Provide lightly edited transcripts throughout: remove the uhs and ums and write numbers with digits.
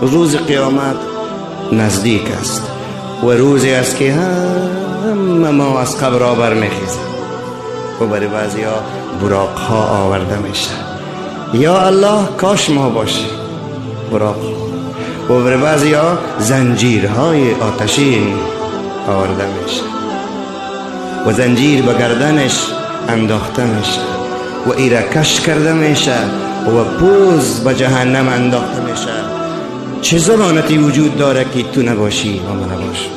روز قیامت نزدیک است و روزی است که همه ما از قبر برمیخیزیم و برای بعضی ها براق ها آورده میشه. یا الله کاش ما باشیم براق ها. و برای بعضی ها زنجیرهای آتشین آورده میشه و زنجیر به گردنش انداخته میشه و ایره کش کرده میشه و پوز به جهنم انداخته میشه. چه ضمانتی وجود داره که تو نباشی و من نباشم؟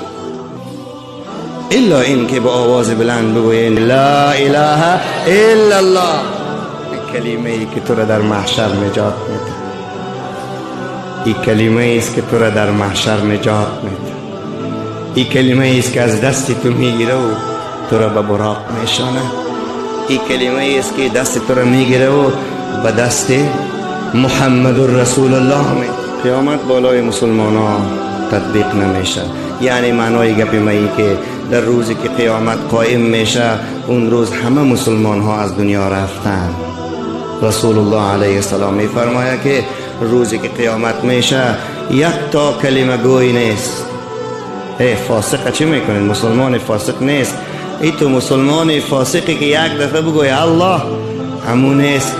الا این که با آواز بلند بگویین لا اله الا الله، کلمه ای که تو را در محشر نجات میده. این کلمه است که تو را در محشر نجات میده. این کلمه است که از دست تو میگیره و تو را به براق میشانه. این کلمه است که دست تو را میگیره و به دست محمد رسول الله می. قیامت بالای مسلمان ها تطبیق نمیشه. یعنی معنای گپ مایی که در روزی که قیامت قائم میشه، اون روز همه مسلمان ها از دنیا رفتن. رسول الله علیه السلام میفرماید که روزی که قیامت میشه یک تا کلمه گوی نیست. ای فاسق چی میکنین؟ مسلمان فاسق نیست. ای تو مسلمان فاسقی که یک دفعه بگوی الله، همون نیست.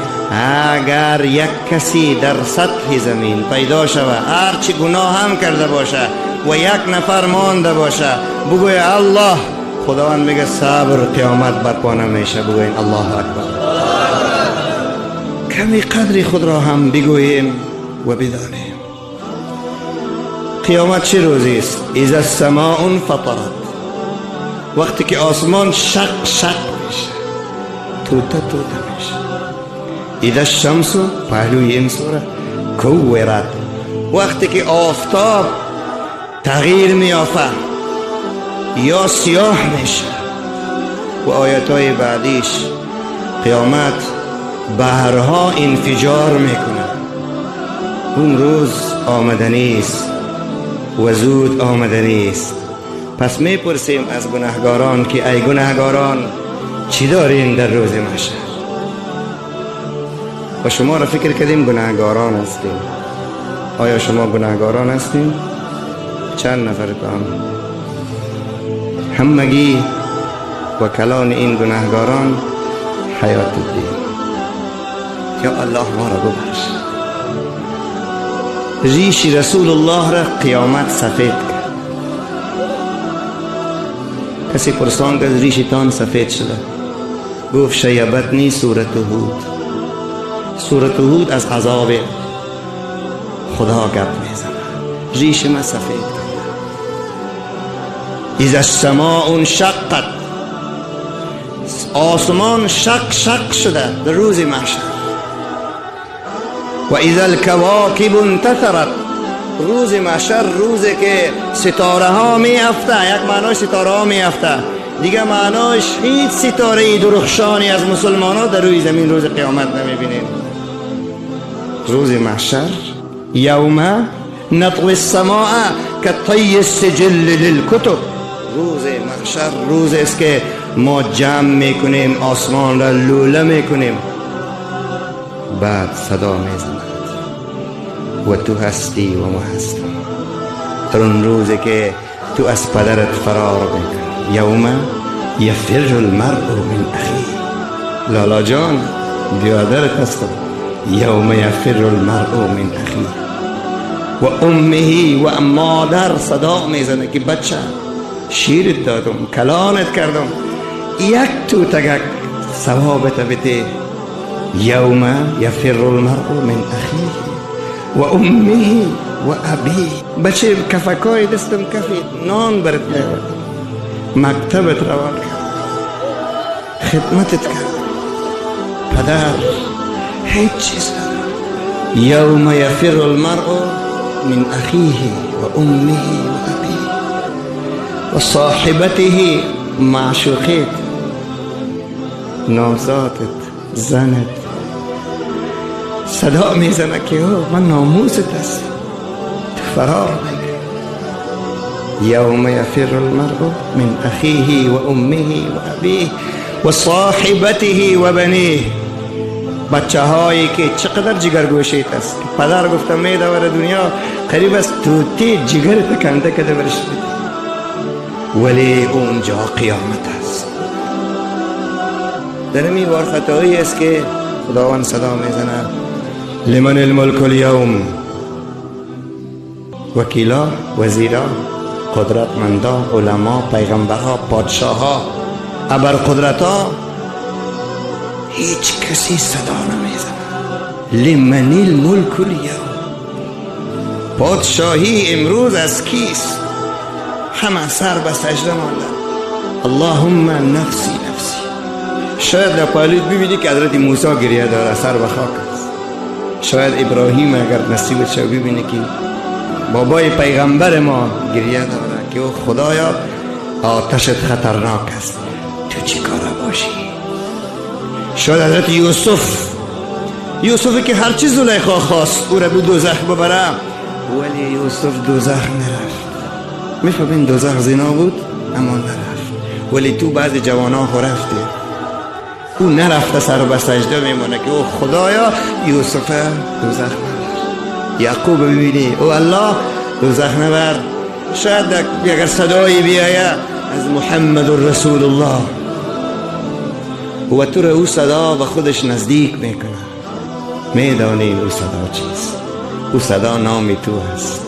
اگر یک کسی در سطح زمین پیدا شود، هرچی گناه هم کرده باشه و یک نفر مانده باشه، بگوی الله، خداوند میگه صبر، قیامت برپا نمیشه. بگوین الله اکبر. کمی قدر خود را هم بگوییم و بدانیم. قیامت چه روزی است؟ اذا السماء انفطرت، وقتی که آسمان شق شق میشه، توته توته میشه. اذا الشمس پهلوی این سوره کورت، وقتی که آفتاب تغییر میافه یا سیاه میشه. و آیت های بعدیش قیامت بحرها انفجار میکنه. اون روز آمدنی است و زود آمدنی است. پس میپرسیم از گناهگاران که ای گناهگاران، چی دارین در روز محشر؟ و شما را فکر کردیم گناهگاران هستیم. آیا شما گناهگاران هستیم؟ چند نفرتان؟ همگی و کلان این گناهگاران حیات الدین. یا الله ما را ببخش. ریش رسول الله را قیامت سفید کرد. کسی پرسان کرد ریشتان سفید شده؟ گفت شیبتنی سورت هود. سورت هود از عذاب خدا گپ میزنه. ریش من سفید کرد. اذا السماء انشقت، آسمان شق شق شده در روز محشر. و اذا الكواكب انتثرت، روز محشر روزی که ستاره ها می افته. یک معناش ستاره ها می افته، دیگه معناش هیچ ستاره درخشانی از مسلمان ها در روی زمین روز قیامت نمی بینید. روز محشر یوم نطوی السماء کطی السجل للکتب، روز محشر روز است که ما جمع میکنیم آسمان را، لوله میکنیم، بعد صدا میزند و تو هستی و ما هستم. در اون روزی که تو از پدرت فرار میکنی، یوم یفر المرء من اخیه، لالا جان بیادرت هستم. یوم یفر المرء من اخیه و امه، و مادر صدا میزنه که بچه شیرت دادم، کلانت کردم، یک تو تگک ثوابت بده. یوم یفر المرء من اخیه و امه و ابیه. بچه کفکای دستم کفید، نان برت میوردم، مکتبت روان کرد، خدمتت کرد، پدر هیچ چیز ندارم. یوم یفر المرء من اخیه و امه و ابیه و صاحبته، معشوقیت، نامزادت، زنت، صدا میزنه که او من ناموست هستم، تو فرار میکنی. یوم یفر المرء من اخیه و امه و ابیه و صاحبته و بنیه. بچه هایی که چقدر جگرگوشیت است. پدر گفته میدوره دنیا قریب است توتی جگر تکنده کده برش، ولی اونجا قیامت است. در همی وارخطایی است که خداوند صدا میزنه لمن الملک اليوم. وکیلا، وزیرا، قدرتمندا، علما، پیغمبرها، پادشاهها، ابر قدرتها، هیچ کسی صدا نمیزنه. لمن الملک اليوم، پادشاهی امروز از کیست؟ همه سر به سجده ماندن. اللهم نفسی نفسی. شاید در پهلویت ببینی که حضرت موسی گریه داره، سر به خاک است. شاید ابراهیم اگر نصیبت شد ببینی که بابای پیغمبر ما گریه داره که او خدایا آتشت خطرناک است، تو چی کاره باشی؟ شاید حضرت یوسف، یوسفی که هرچی زلیخا خواست او را به دوزخ ببره، ولی یوسف دوزخ نرفت. میفهمین دوزخ زنا بود اما نرفت، ولی تو بعض جوانان خو رفتی، او نرفته، سر به سجده میمونه که او خدایا یوسف دوزخ نبر. یعقوب ببینی، او الله دوزخ نبر. شاید اگر صدایی بیایه از محمد رسول الله و تو را او صدا به خودش نزدیک میکنه، میدانی او صدا چیست؟ او صدا نام تو است.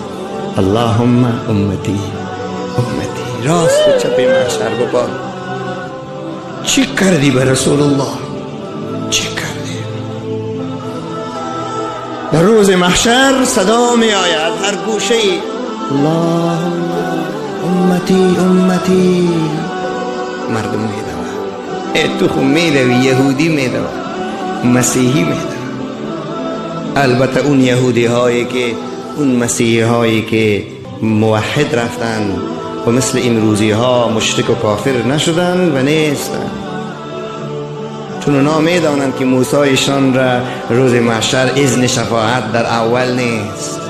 اللهم امتی امتی. راست و چپ محشر بابا چی کردی به رسول الله؟ چی کردی؟ در روز محشر صدا می آید هر گوشه ای اللهم امتی امتی. مردم می دوه، تو خو می دوی، یهودی می دوه، مسیحی می دوه. البته اون یهودی هایی که اون مسیحی هایی که موحد رفتن و مثل امروزی ها مشرک و کافر نشدن و نیستن، چون اونا میدانند که موسایشان را روز محشر اذن شفاعت در اول نیست.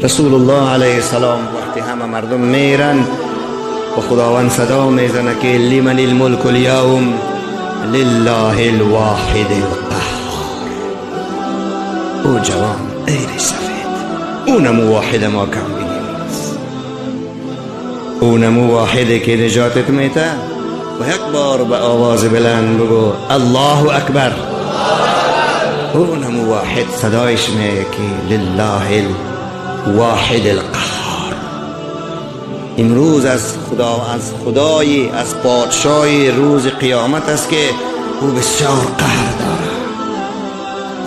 رسول الله علیه السلام وقتی همه مردم میرن و خداوند صدا میزنه که لمن الملک اليوم لله الواحد القهار. او جوان غیر سفید، اونمو واحد ما کم بگیم است، اونمو واحده که نجاتت میته. و یک بار به آواز بلند بگو الله اکبر. اونمو واحد صدایش میگه که لله الواحد القهار. امروز از خدا، از خدای، از پادشاه روز قیامت است که او بسیار قهر داره.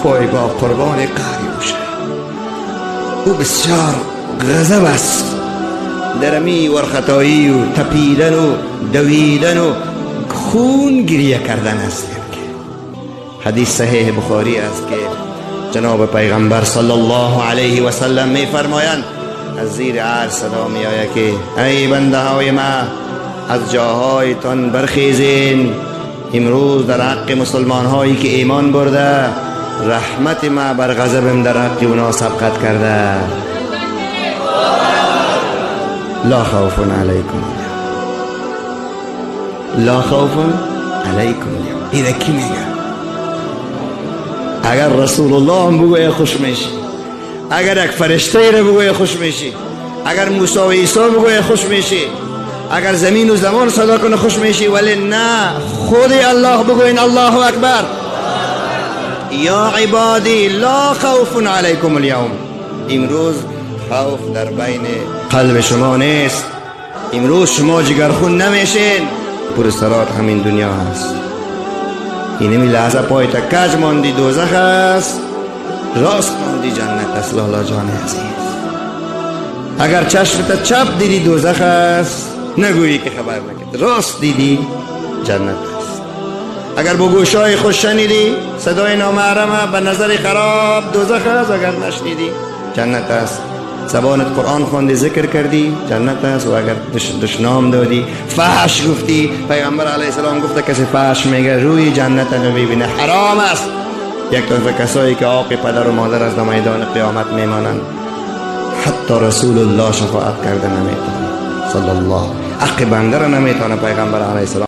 خوی با قربان قهری باشه، او بسیار غضب است. در امی ورخطایی و تپیدن و دویدن و خون گریه کردن است. حدیث صحیح بخاری است که جناب پیغمبر صلی الله علیه و سلم می فرمایند از زیر عرش صدا می آید که ای بنده های ما، از جاهایتان برخیزین، امروز در حق مسلمان هایی که ایمان برده رحمت ما بر غضبم در حق اونا سبقت کرده. لا خوف علیکم، لا خوف علیکم اليوم. ایره کی میگه؟ اگر رسول الله هم بگویه خوش میشی، اگر یک فرشته را بگویه خوش میشی، اگر موسی و عیسی بگویه خوش میشی، اگر زمین و زمان صدا کنه خوش میشی، ولی نه، خود الله بگوین الله اکبر. یا عبادی لا خوف علیکم اليوم. امروز خوف در بین قلب شما نیست، امروز شما جگرخون نمیشین. پر صراط همین دنیا هست. اینمی لحظه پای کج ماندی دوزخ است، راست ماندی جنت است. لالا جان عزیز، اگر چشمت چپ دیدی دوزخ است، نگویی که خبر نکرد، راست دیدی جنت است. اگر با گوشای خوش شنیدی صدای نامحرم به نظر خراب دوزخ است، اگر نشنیدی جنت است. زبانت قرآن خواندی ذکر کردی جنت است، و اگر دشنام دادی فحش گفتی، پیغمبر علیه السلام گفته کسی فحش میگه روی جنت نمیبینه، حرام است. یک طرف کسایی که عاق پدر و مادر از میدان قیامت میمانند، حتی رسول الله شفاعت کرده نمیتونه صلی الله، حق بنده را نمیتونه پیغمبر علیه السلام.